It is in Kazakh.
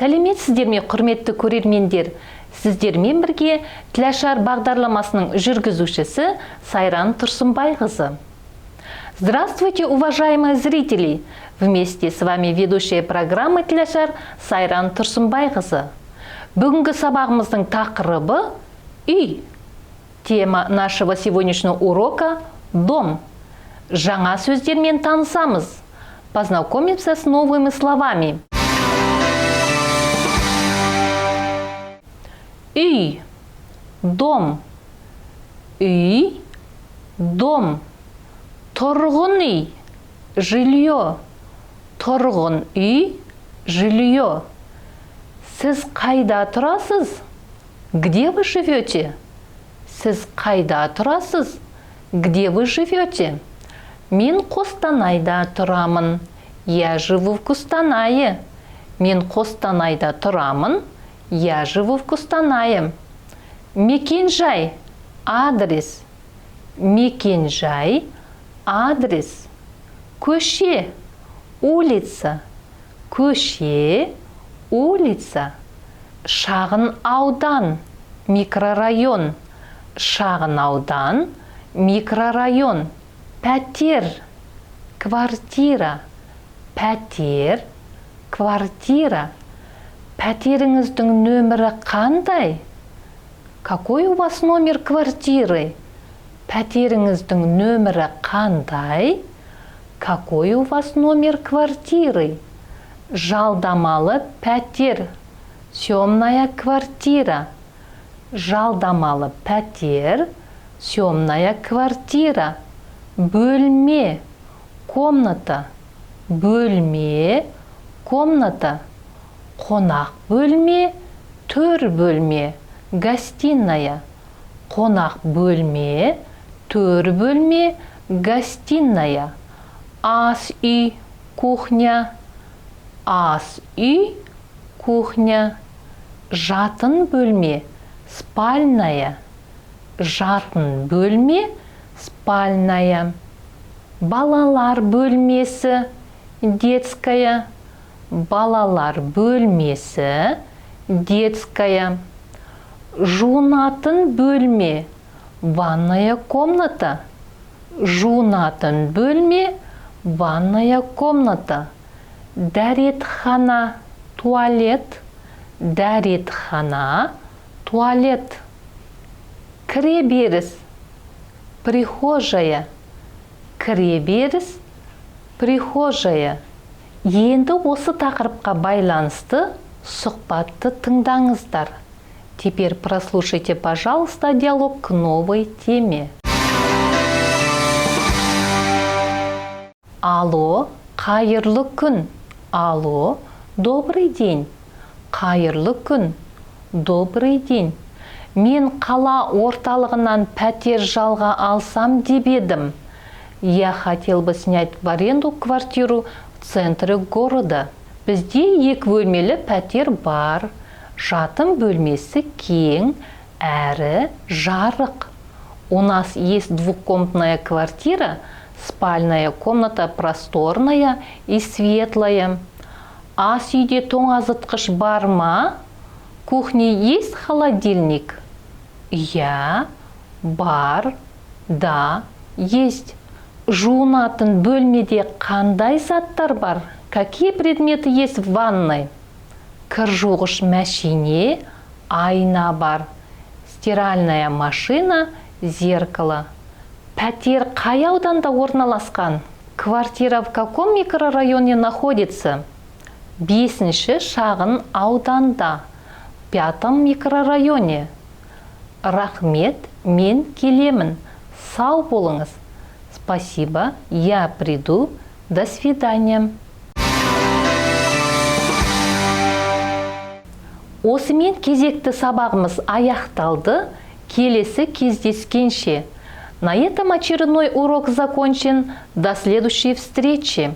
Сәлеметсіздер ме, құрметті көрермендер! Сіздермен бірге «Тілашар» бағдарламасының жүргізушісі Сайран Тұрсынбайқызы. Здравствуйте, уважаемые зрители! Вместе с вами ведущая программы «Тілашар» Сайран Тұрсынбайқызы. Бүгінгі сабағымыздың тақырыбы – үй. Тема нашего сегодняшнего урока – дом. Жаңа сөздермен танысамыз. Познакомимся с новыми словами. Үй, дом, үй, дом. Тұрғын үй, жилье, тұрғын үй, жилье. Сіз қайда тұрасыз? Где вы живете? Сіз қайда тұрасыз? Где вы живете? Мен Қостанайда тұрамын. Я живу в Кустанае. Мен Қостанайда тұрамын. Я живу в Кустанае. Мекен-жай, адрес. Мекен-жай, адрес. Көше, улица. Көше, улица. Шағын аудан, микрорайон. Шағын аудан, микрорайон. Пәтер, квартира. Пәтер, квартира. Пәтеріңіздің нөмірі қандай? Какой у вас номер квартиры? Пәтеріңіздің нөмірі қандай? Какой у вас номер квартиры? Жалдамалы пәтер, съемная квартира. Жалдамалы пәтер, съемная квартира. Бөлме, комната. Бөлме, комната. Қонақ бөлме, төр бөлме, гостиная. Қонақ бөлме, төр бөлме, гостиная. Ас үй, кухня. Ас үй, кухня. Жатын бөлме, спальная. Жатын бөлме, спальная. Балалар бөлмесі, детская. Балалар бөлмесі, детская. Жуынатын бөлме, ванная комната. Жуынатын бөлме, ванная комната. Дәретхана, туалет. Дәретхана, туалет. Кіреберіс, прихожая. Кіреберіс, прихожая. Енді осы тақырыпқа байланысты сұхбатты тыңдаңыздар. Теперь прослушайте, пожалуйста, диалог к новой теме. Алло, қайырлы күн! Алло, добрый день! Қайырлы күн, добрый день! Мен қала орталығынан пәтер жалға алсам деп едім. Я хотел бы снять в аренду квартиру в центре города. Бізде екі бөлмелі пәтер бар. Жатын бөлмесі кең, әрі жарық. У нас есть двухкомнатная квартира, спальная комната просторная и светлая. Ас үйде тоңазытқыш бар ма? В кухне есть холодильник? Иә, бар, да, есть. Жуынатын бөлмеде қандай заттар бар? Какие предметы есть в ванной? Кір жуғыш мәшине, айна бар. Стиральная машина, зеркало. Пәтер қай ауданда орналасқан? Квартира в каком микрорайоне находится? Бесінші шағын ауданда, пятом микрорайоне. Рахмет, мен келемін. Сау болыңыз. Спасибо, я приду. До свидания. Осымен кезекті сабағымыз аяқталды. Келесі кездескенше. На этом очередной урок закончен. До следующей встречи.